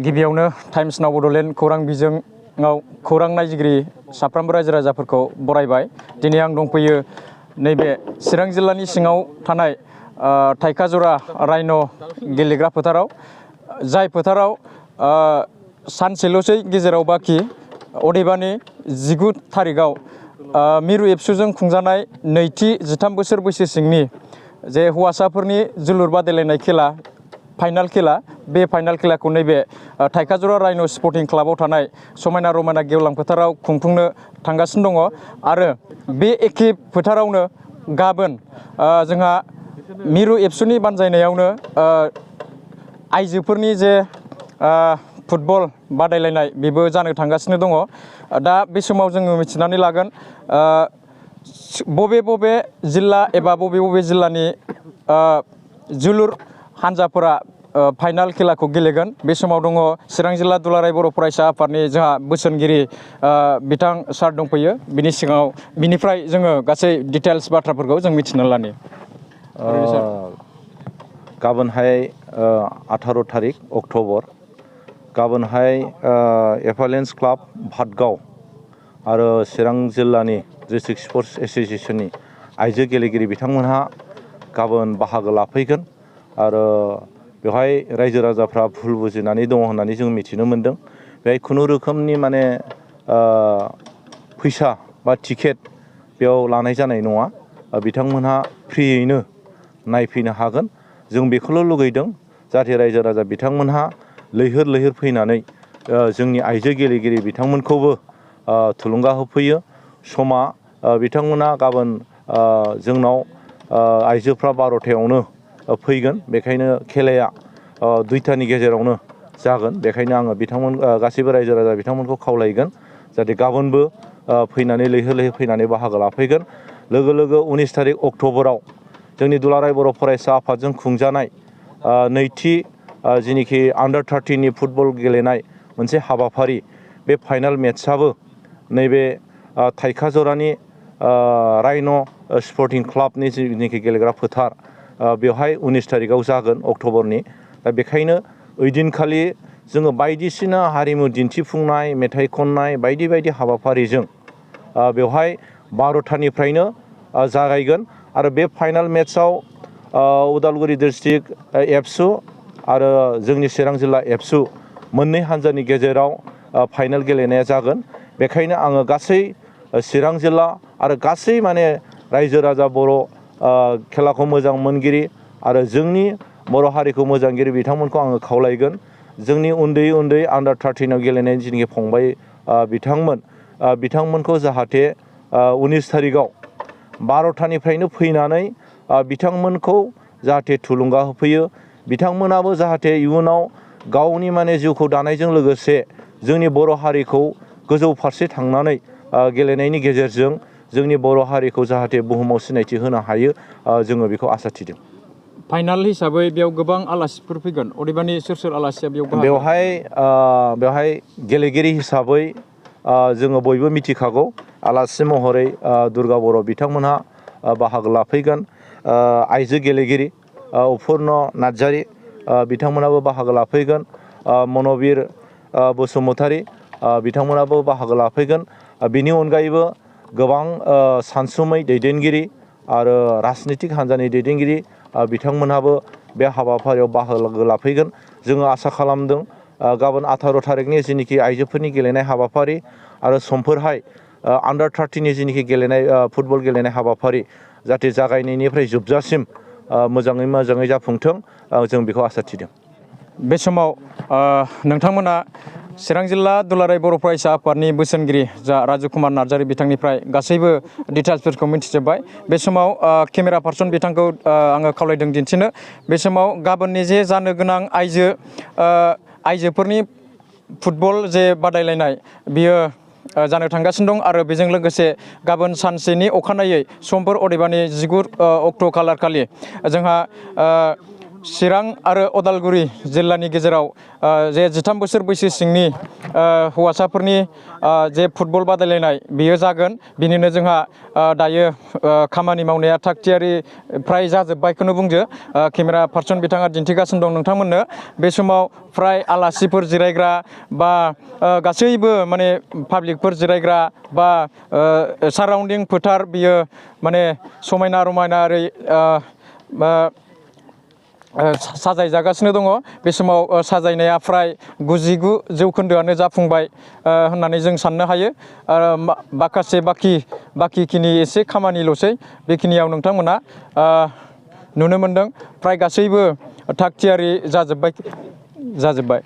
गिबियावनो टाइम्स नाव बड'लेण्ड खौरां बिजोङाव खौरां नायगिरि साफ्रोमबो रायजो राजाफोरखौ बरायबाय। दिनै आं दंफैयो नैबे चिरां जिल्लानि सिङाव थानाय थाइखाजरा राइन' गेलेग्रा फोथाराव, जाय फोथाराव सानसेल'सै गेजेराव बाखि, अदेबानि 19 थारिखआव मिरु एबसुजों खुंजानाय नैथि 13 बोसोर बैसो सिंनि जे हौवासाफोरनि जोलुर बादायलायनाय खेला, फाइनाल खेला, बे फाइनाल खेलाखौ नैबे थाइखाजरा राइन' स्पर्टिं क्लाबाव थानाय समायना रमायना गेवलां फोथाराव खुंफुंनो थांगासिनो दङ। आरो बे एखे फोथारावनो गाबोन जोंहा मिरु एबसुनि बानजायनायावनो आइजोफोरनि जे फुटबल बादायलायनाय बेबो जानो थांगासिनो दङ। दा बे समाव जोङो मिथिनानै लागोन बबे बबे जिल्ला एबा बबे जिल्लानि जोलुर हान्जाफोरा फाइनाल खेलाखौ गेलेगोन। बे समाव दङ चिरां जिल्ला दुलाराय बर' फरायसा आफादनि जोंहा बोसोनगिरि बिथां सार दंफैयो। बिनि सिगाङाव बिनिफ्राय जोङो गासै डिटेल्स बाथ्राफोरखौ जों मिथिनानै लानि। गाबोनहाय 18 थारिख अक्ट'बर, गाबोनहाय एफालेन्स क्लाब भातगाव आरो चिरां जिल्लानि डिस्ट्रिक्ट स्पर्ट्स एस'सिएशननि आइजो गेलेगिरि बिथांमोनहा गाबोन बाहागो लाफैगोन। आरो बेवहाय रायजो राजाफ्रा भुल बुजिनानै दङ होननानै जों मिथिनो मोन्दों। बेहाय खुनु रोखोमनि माने फैसा बा टिकेट बेयाव लानाय जानाय नङा। बिथांमोनहा फ्रियैनो नायफैनो हागोन। जों बेखौल' लुगैदों जाहाथे रायजो राजा बिथांमोनहा लैहोर लैहोर फैनानै जोंनि आइजो गेलेगिरि बिथांमोनखौबो थुलुंगा होफैयो। समा बिथांमोना गाबोन जोंनाव आइजोफ्रा 12थायावनो फैगोन। बेखायनो खेलाया 2टानि गेजेरावनो जागोन। बेखायनो आङो गासैबो रायजो राजा बिथांमोनखौ खावलायगोन जाहाथे गाबोनबो फैनानै लैहोर लैहोर फैनानै बाहागो लाफैगोन। लोगो लोगो 19 थारिख अक्ट'बराव जोंनि दुलाराय बर' फरायसा आफादजों खुंजानाय नैथि जिनिखि आन्डार 13नि फुटबल गेलेनाय मोनसे हाबाफारि, बे फाइनाल मेट्सआबो नैबे थाइखाजरानि राइन' स्पर्टिं क्लाबनि जिनिखि गेलेग्रा फोथार, बेवहाय 19 थारिखआव जागोन अक्ट'बरनि। दा बेखायनो ओइदिनखालि जोङो बायदिसिना हारिमु दिन्थिफुंनाय, मेथाइ खननाय बायदि बायदि हाबाफारिजों बेवहाय 12थानिफ्रायनो जागायगोन। आरो बे फाइनाल मेट्सआव उदालगुरि डिस्ट्रिक्ट एबसु आरो जोंनि चिरां जिल्ला एबसु मोननै हान्जानि गेजेराव फाइनाल गेलेनाया जागोन। बेखायनो आङो गासै चिरां जिल्ला आरो गासै माने रायजो राजा बर' खेलाखौ मोजां मोनगिरि आरो जोंनि बर' हारिखौ मोजांगिरि बिथांमोनखौ आङो खावलायगोन, जोंनि उन्दै उन्दै आन्डार 13आव गेलेनाय जिनिखि फंबाय बिथांमोनखौ जाहाथे 19 थारिखआव 12थानिफ्रायनो फैनानै बिथांमोनखौ जाहाथे थुलुंगा होफैयो। बिथांमोनाबो जाहाथे इयुनाव गावनि माने जिउखौ दानायजों लोगोसे जोंनि बर' हारिखौ गोजौ फारसे थांनानै गेलेनायनि गेजेरजों जोंनि बर' हारिखौ जाहाथे बुहुमाव सिनायथि होनो हायो, जोङो बेखौ आसा थिदों। फाइनाल हिसाबै बेयाव गोबां आलासिफोर फैगोन। अदेबानि सोर आलासिया बेवहाय गेलेगिरि हिसाबै जोङो बयबो मिथिखागौ, आलासि महरै दुर्गा बर' बिथांमोनहा बाहागो लाफैगोन। आइजो गेलेगिरि उफुर्न नार्जारि बिथांमोनाबो बाहागो लाफैगोन। मनबिर बसुमतारी बिथांमोनाबो बाहागो लाफैगोन। बिनि अनगायैबो गोबां सानसुमै दैदेनगिरि आरो राजनितिक हान्जानि दैदेनगिरि बिथांमोनहाबो बे हाबाफारियाव बाहागो लाफैगोन। जोङो आसा खालामदों गाबोन 18 थारिखनि जिनिखि आइजोफोरनि गेलेनाय हाबाफारि आरो समफोरहाय आन्डार 13नि जिनिखि गेलेनाय फुटबल गेलेनाय हाबाफारि जाहाथे जागायनायनिफ्राय जोबजासिम मोजाङै जाफुंथों, जों बेखौ आसा थिदों। बे समाव नोंथांमोना चिरां जिल्ला दुलाराय बर' फरायसा आफादनि बोसोनगिरि जा राजु कुमार नार्जारि बिथांनिफ्राय गासैबो डिटेल्सफोरखौ मिथिजोब्बाय। बे समाव केमेरा पार्सन बिथांखौ आङो खावलायदों दिन्थिनो। बे समाव गाबोननि जे जानो गोनां आइजोफोरनि फुटबल जे बादायलायनाय बियो जानो थांगासिनो दं। आरो बेजों लोगोसे गाबोन सानसेनि अखानायै समफोर अदेबानि 19 अक्ट' खालार खालि जोंहा चिरां आरो उदालगुरि जिल्लानि गेजेराव जे 13 बोसोर बैसो सिंनि हौवासाफोरनि जे फुटबल बादायलायनाय बेयो जागोन। बिनिनो जोंहा दायो खामानि मावनाया थागथियारि फ्राय जाजोब्बायखौनो बुंदो। केमेरा पार्सन बिथाङा दिन्थिगासिनो दं नोंथांमोननो। बे समाव फ्राय आलासिफोर जिरायग्रा बा गासैबो माने पाब्लिकफोर जिरायग्रा बा साराउन्डिं फोथार बियो माने समायना रमायनायै साजायजागासिनो दङ। बे समाव साजायनाया फ्राय 99% जाफुंबाय होननानै जों साननो हायो। माखासे बाखिखिनि एसे खामानिल'सै। बेखिनियाव नोंथांमोना नुनो मोनदों फ्राय गासैबो थागथियारि जाजोब्बाय।